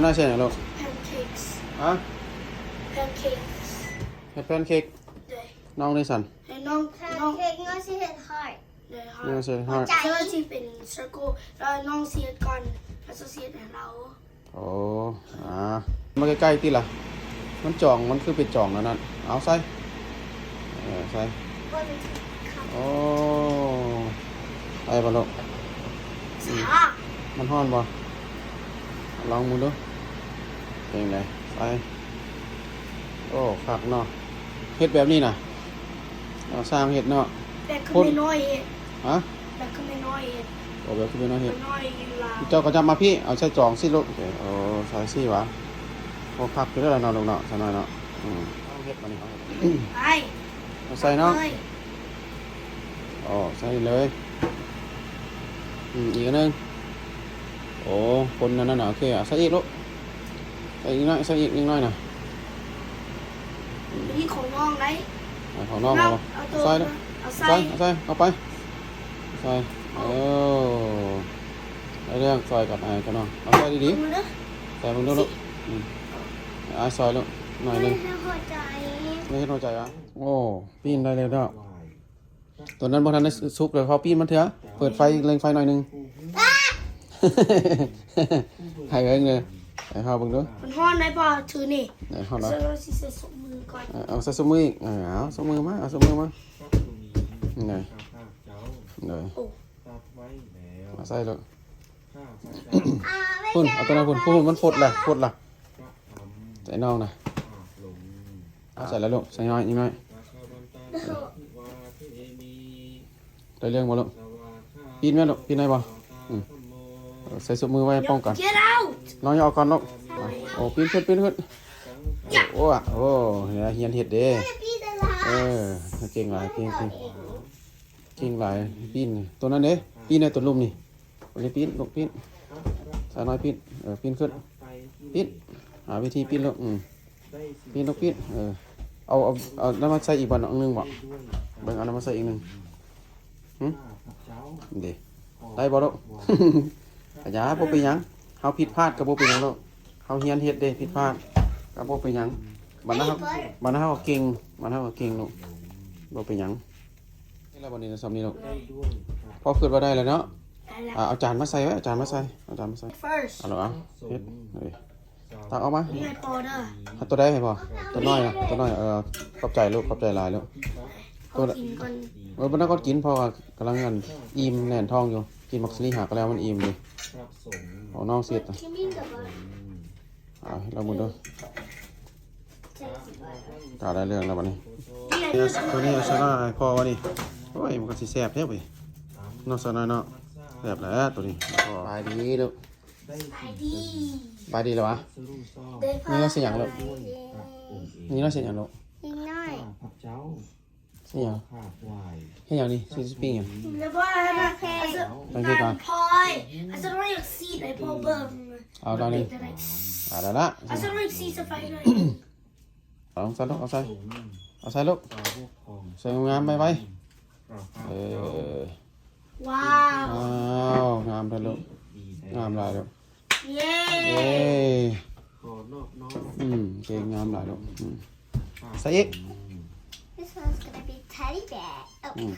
ນ້ອຍໃສ່ຫຍັງລູກ? Pancakes. ຮະ? Pancakes. ເຮັດແພນເຄັກ. ໂດຍ. ນ້ອງເດຊັ້ນ? ໃຫ້ນ້ອງ ແພນເຄັກນ້ອງຊິເຮັດ heart. ໂດຍ. ນ້ອງຊິເຮັດ heart. ເຈົ້າຊິເປັນ circle ແລ້ວນ້ອງຊິເຮັດກ່ອນ ແລ້ວເຈົ້າຊິເຮັດໃຫ້ລາວ. ໂອ້ ອ່າ ມາໃກ້ໆຕິລະ ມັນຈອງ ມັນຄືເປັນຈອງແນວນັ້ນ ເອົາໃສ່ ເອີ ໃສ່ ໂອ້ ໄດ້ບໍ່ລູກ? ອືມ ມັນຮ້ອນບໍ່? ລອງເບິ່ງດູ ເປັນຈັ່ງໃດ? ໃສ່ ໂອ້ ຄັກເນາະ ເຮັດແບບນີ້ນະ ເອົາ ຊ່າງເຮັດເນາະ ແບບຄືແມ່ນ້ອຍເຮັດ ຮະ? ແບບຄືແມ່ນ້ອຍເຮັດ ໂອ້ ແບບຄືແມ່ນ້ອຍເຮັດ ແມ່ນ້ອຍຢູ່ລາວ ເຈົ້າກໍຈັບມາພີ້ ເອົາໃສ່ຈອງຊິລູກ ໂອ້ ໃສ່ຊິຫວາ ໂອ້ ຄັກຢູ່ເດີລະເນາະລູກເນາະ ສາວນ້ອຍເນາະ ອືມ ເຮັດບາດນີ້ ໄປ ເອົາໃສ່ເນາະ ເອົາເລີຍ ໂອ້ ໃສ່ເລີຍ ອືມ ອີກອັນໜຶ່ງ ໂອ້ ຄົນນັ້ນນະ ໂອເຄ ເອົາໃສ່ອີກລູກ ໃສ່ອີກໜ້ອຍ ໃສ່ອີກນິດໜ້ອຍນະ ນີ້ຂອງນ້ອງໄດ໋ ອ່າ ຂອງນ້ອງເອົາ ເອົາໃສ່ ເອົາໃສ່ ໃສ່ ເອົາໃສ່ ເອົາໄປ ໃສ່ ເອີ ໄດ້ເລື່ອງ ຊ່ອຍກັນ ອ້າຍກັນເນາະ ເອົາໃສ່ດີໆ ໃສ່ເບິ່ງດູລູກ ອືມ ອ້າຍຊ່ອຍລູກ ໜ້ອຍໜຶ່ງ ເຮັດຫົວໃຈ ເຮັດຫົວໃຈຫວາ ໂອ້ ປີ້ນໄດ້ແລ້ວເນາະ. ຕົວນັ້ນບໍ່ທັນໄດ້ສຸກເລີຍ ພໍປີ້ນມັນເທື່ອ ເປີດໄຟ ເລັ່ງໄຟໜ້ອຍໜຶ່ງ ໃຫ້ເບິ່ງເດີ ໃຫ້ເຮົາເບິ່ງດູ ມັນຮ້ອນໄດ໋ ພໍ່ຖືນີ້ ເອີ ຮ້ອນບໍ່? ເອົາໃສ່ສົບມືກ່ອນ ເອີ ເອົາໃສ່ສົບມືອີກ ເອີ ເອົາສົບມືມາ ເອົາສົບມືມາ ນີ້ ໂອ້ ເອົາໃສ່ໂລດ ພຸ້ນ ເອົາຕົວນັ້ນພຸ້ນ ພຸ້ນ ມັນຟົດລະ ຟົດລະ ໃສ່ນ້ອງນະ ເອົາໃສ່ລະລູກ ໃສ່ນ້ອຍ ອີກໜ້ອຍ ໄດ້ເລື່ອງບໍ່ລູກ? ປີ້ນແມ່ນລູກ ປີ້ນໄດ້ບໍ່? ອືມ ໃສ່ສົບມືໄວ້ປ້ອງກັນ Get out! ນ້ອງຢ່າອອກກ່ອນລູກ ໂອ້ ປີ້ນຂຶ້ນ ປີ້ນຂຶ້ນ ໂອ້ ໂອ້ ຮຽນເຮັດເດ້ ເອີ ເກັ່ງຫຼາຍ ເກັ່ງ ເກັ່ງ ເກັ່ງຫຼາຍ ປີ້ນ ໂຕນັ້ນເດ້ ປີ້ນໃນໂຕລຸ່ມນີ້ ນີ້ປີ້ນລູກ ປີ້ນ ສາວນ້ອຍປີ້ນ ເອີ ປີ້ນຂຶ້ນ ປີ້ນ ຫາວິທີປີ້ນລູກ ອືມ ປີ້ນລູກ ປີ້ນ ເອີ ເອົາ ເອົາ ເອົານັ້ນມາໃສ່ອີກບ່ອນໜຶ່ງບໍ່? ເບິ່ງ ເອົານັ້ນມາໃສ່ອີກໜຶ່ງ ຫຶ ເດ້ ໄດ້ບໍ່ລູກ? ກະຢ່າ ບໍ່ເປັນຫຍັງ ເຮົາຜິດພາດກະບໍ່ເປັນຫຍັງລູກ ເຮົາຮຽນເຮັດເດ້ ຜິດພາດກະບໍ່ເປັນຫຍັງ ບັດນັ້ນເຮົາ ບັດນັ້ນເຮົາກະເກັ່ງ ບັດນັ້ນເຮົາກະເກັ່ງລູກ ບໍ່ເປັນຫຍັງ. ນີ້ລະ ບັດນີ້ນະ ສ່ຳນີ້ລູກ ພໍຄິດວ່າໄດ້ແລ້ວເນາະ ອ່າ ເອົາຈານມາໃສ່ໄວ້ ເອົາຈານມາໃສ່ ເອົາຈານມາໃສ່ ເອົາລູກ ເອົາ ເຮັດ ເອີ ຕັກອອກມາ ໃຫ້ພໍ່ເດີ ໃຫ້ໂຕໃດໃຫ້ພໍ່? ໂຕນ້ອຍນະ ໂຕນ້ອຍ ເອີ ຂອບໃຈລູກ ຂອບໃຈຫຼາຍລູກ ເອົາກິນກ່ອນ ເອີ ບໍ່ໄດ້ກ່ອນກິນ ເພາະວ່າກຳລັງ ອັນ ອີ່ມແໜ້ນທ້ອງຢູ່ ກິນໝາກສາລີຫາກະແລ້ວ ມັນອີ່ມຢູ່ ເອົານ້ອງຊິເຮັດ ເອົາ ລອງເບິ່ງດູ ຕາໄດ້ເລື່ອງແລ້ວບັດນີ້ ໂຕນີ້ເອົາຊະນະໃຫ້ພໍ່ວ່ານີ້ ໂອ້ຍ ມັນກະຊິແຊບແທ້ເວີຍ ເນາະ ສາວນ້ອຍເນາະ ແຊບແລ້ວໂຕນີ້ ສະບາຍດີລູກ ສະບາຍດີ ສະບາຍດີແລ້ວຫວາ ນີ້ລະຊິຫຍັງລູກ ນີ້ລະຊິຫຍັງລູກ ນິດໜ້ອຍ ຊິຫຍັງ ເຮັດຫຍັງນີ້ ຊິປີ້ງຫຍັງ ແລ້ວບໍ່ ແລ້ວບໍ່ ແລ້ວບໍ່ ພອຍ ອາດຈະຕ້ອງຢາກຊີດໃຫ້ພໍ່ເບິ່ງ ເອົາລອງນີ້ ເອົາລະລະ ອາດຈະຕ້ອງຢາກຊີດໃສ່ໄຟໜ້ອຍ ເອົາໃສ່ລູກ ເອົາໃສ່ ເອົາໃສ່ລູກ ໃສ່ງາມໄວໆ ເອີ ວ້າວ ວ້າວ ງາມແທ້ລູກ ງາມຫຼາຍລູກ ເຢ້ ເຢ້ ອືມ ເກັ່ງ ງາມຫຼາຍລູກ ອືມ ໃສ່ອີກ This one's gonna be teddy bear. ອືມ